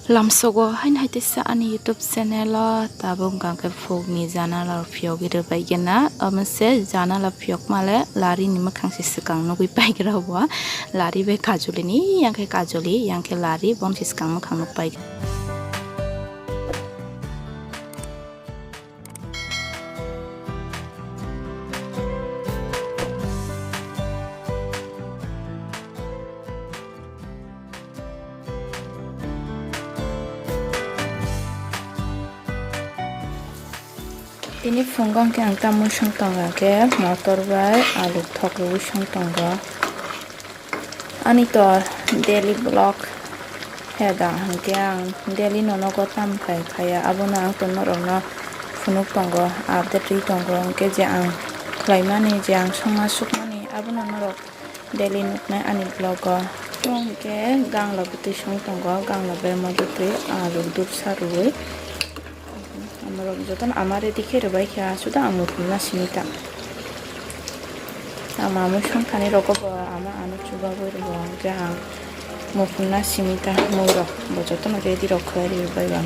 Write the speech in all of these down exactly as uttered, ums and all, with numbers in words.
Lamsogo haino hai teisa ani YouTube channel o tabuk hwnkha khe phukni janala phiyogwi rwbaigena, omo se janala phiyokmale lari ni mwkhang se swkang nugwi paigra bo, lari bai kajuli ni yang khe kajuli yang khe lari boni se swkang mwkhang nukpai. Tini phungo hwnkhe ang tamwi song tongo, hwnkhe motor bai alu thok rwui song tongo. Ani to daily vlog heda hwnkhe ang daily no nogo tam khai khaya, abono ang to norokno phunuk tongo, update rwi tongo, hwnkhe je ang khlaimani, je ang songma sukmani, abono norok daily nuknai ani vlog o. Hwnkhe gangla bwtwi song tongo, gangla berma bwtwi, ah, rwdupsa rwui. Amorok jotono ama ready khe rwbaikha, suda ang muphunna simi ta. Ama mui songthani rogo bo ama ano chubagwi rwo, hwnkhe ang muphunna simi ta muirok bo jotono ready rok khlai rwbai ba.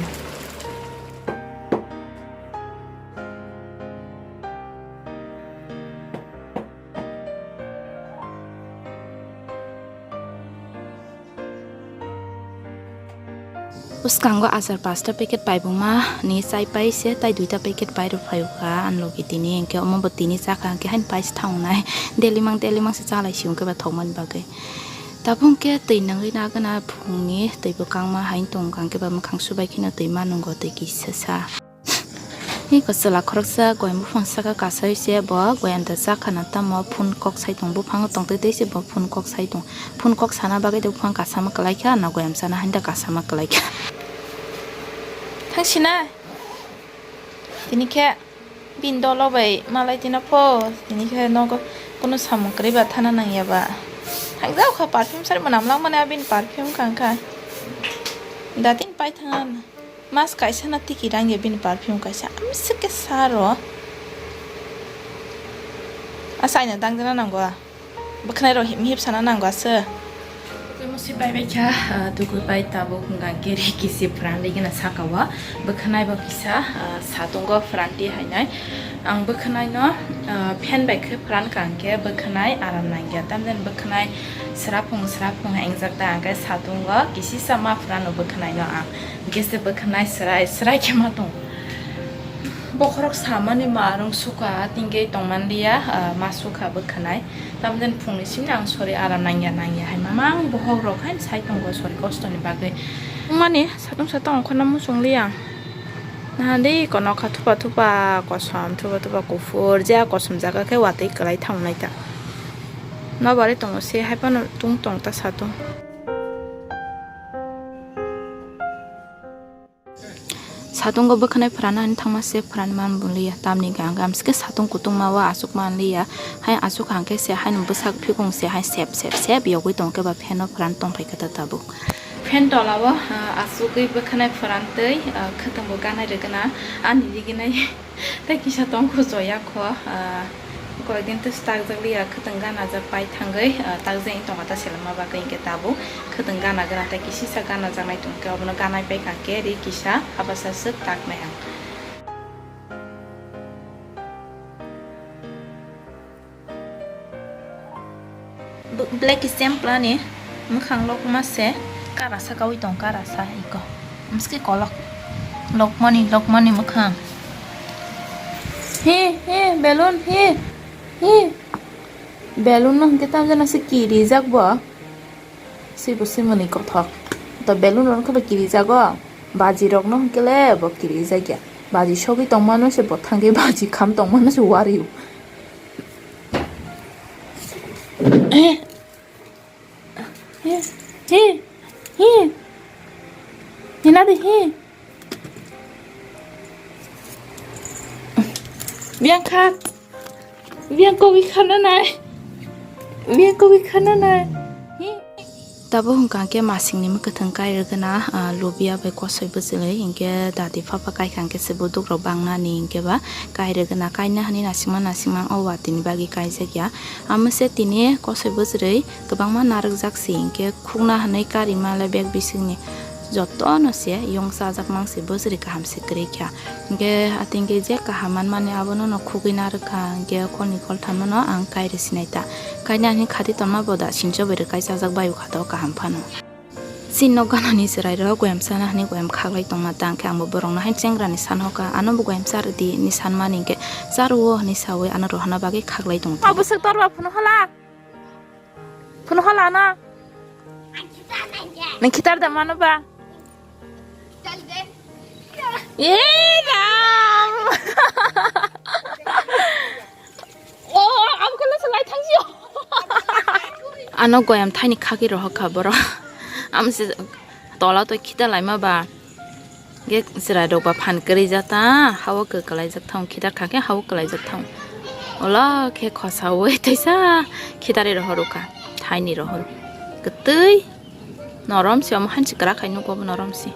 Bwskango achar pasta packet paibuma ni chai pai se, tai duita packet pai rw phaio kha ani logi tini, hwnkhe omo bo tini cha kha, hwnkhe haino pai se thangnai, daily mang daily mang se cha lai si, hwnkhe ba thokmani bagwi. Tabuk hwnkhe twi nangwi nagana phungni twi bwkangma hai tong kha, hwnkhe ba mwkhang subai kheno twi ma nungo twi kisa sa. Hiko chwla khoroksa goyam buphang saka kasai se bo goyam da chakhana tamo phone kok sai tong, buphango tongtwi twi se bo phone kok sai tong. Phone kok sana bagwi de buphang kasama kwlai kha, na goyam chana handa kasama kwlai kha. Thang sina. Tini khe bin dolo bai malai tina pho. Tini khe nogo kunu samung kwrwi ba thana nangya ba. Thang jao kha perfume sari mwnam lang mani abini perfume kang kha. Datin pai thang. Mas kaisa na tiki rang ya bini perfume kaisa amsike saro. Asa aina dang jana nango a. Bwkhnai rok him hip sana nango asa. Musi pai bai kha, ah, tugui pai tabuk hwnka khe ri kisi pran ri gana saka o. Bwkhnai bo kisa, ah, satungo pran ti hainai. Ang bwkhnai no, ah, fan bai khe pran kang khe bwkhnai aram nangya. Tamjani bwkhnai srapung srapung engjak ta ang khe satungo kisi sama pran o bwkhnai no ang. Gas se bwkhanai srai, srai khe ma tongo. Bokhorok samani ma rwng sukha, tingkhe tongman liya, ah, ma sukha bwkhanai. Tamjani phungni simi ang sori aram nangya, nangya hai mamang bokhorok hai sai tongo sori kostoni bagwi. Mani satung satung ongkhorna muchung liya. Nahan de iko nokha thupa thupa kosom, thupa thupa kuphur, je kosom jaga khe watwi kwlai thangnai ta. Nobari tongo se hai phano tung tong ta satung. Satungo bwkhanai phrana hinwi thangma se phrani man bwliya, tamni hwnkhe ang amsike satung kutung ma o aswk man liya, hai aswk hwnkhe se haino bwsak phikung se hai sep sep sep yogwi tongkhe ba fan o phrani tongphai khe ta tabuk. Fan tola o, ah, aswkwi bwkhanai phrantwi, ah, khwtwng bo ganai rwgwna ani riginai. Tei kisa tongkhu joya kho, ah, koikdin tei takjak liya, khwtwng gana jak pai thangwi, ah, takjak wng tongma ta selengma bagwi hwnkhe tabuk khwtwng gana gana tei kisisa gana jaknai tongkhe obono ganai pai kha khe ri kisa habasa swk taknai ang. Bw-, black is simple ani mwkhang lokma se karasa kaui tong karasa iko. Mski kolok lokmani lokmani mwkhang. He he balloon he he balloon no hwnkhe tamjana se kirijak bo. Swibo swimani kothok. To balloon rok khe bo kirijago. Baji rok no hwnkhe le bo kirijak ya. Baji sogwi tongmano se bo thangwi baji kham tongmano se wario. He, he, he, he. Hinadi he. Biang kha. Biang kogwi khana nai. Biang kogwi khana nai. He. Tabuk hwnkha hwnkhe masingni mwkhwtwng kairwgwna, ah, lubia bai kosoi bwchwlwi, hinkhe dati phapa kaikha hwnkhe se buduk rok bangnani hinkhe ba kairwgwna, kaina hwnwi nasikma nasikma o watini bagwi kaijakya. Amose tini kosoi bwchwlwi kwbangma narwkjak si hinkhe khukna hwnwi karima le bag bisingni Jotono se yung chajak mang se bwswrwi kaham se kwrwi kha. Hwnkhe atingkhe je kaham manmani abono no khugwi narwkha, hwnkhe kolni kolthamno no ang kairi sinai ta. Kainani khati tonma boda singcha bai rwkai chajak bai kha to kaham phano. Chini nok ganani chwrairok goyam sana hwnwi goyam khaklai tongma ta, hwnkhe angbo borokno hai chengrani sanhoka, ano bo goyam charwdi hwnwi sanmani hwnkhe charwo hwnwi sawi ano rohorna bagwi khaklai tongdi. O bwswk torba phunu hala? Phunu hala ano? Nang khitar da mano ba? E ram! O, ang kala salai thangjio. Ano goyam thaini khagwi rohor kha borok. Am se tola to khita laima ba. Ge chwrai rok ba phan kwrwi jak ta, hawa kwklai jak thang, khitar kha khe hawa kwlai jak thang. Ola khe khosa wi thaisa khitari rohor kha, thaini rohor. Kwtwi norom se omo hanchi kwrak khai nugo bo norom se.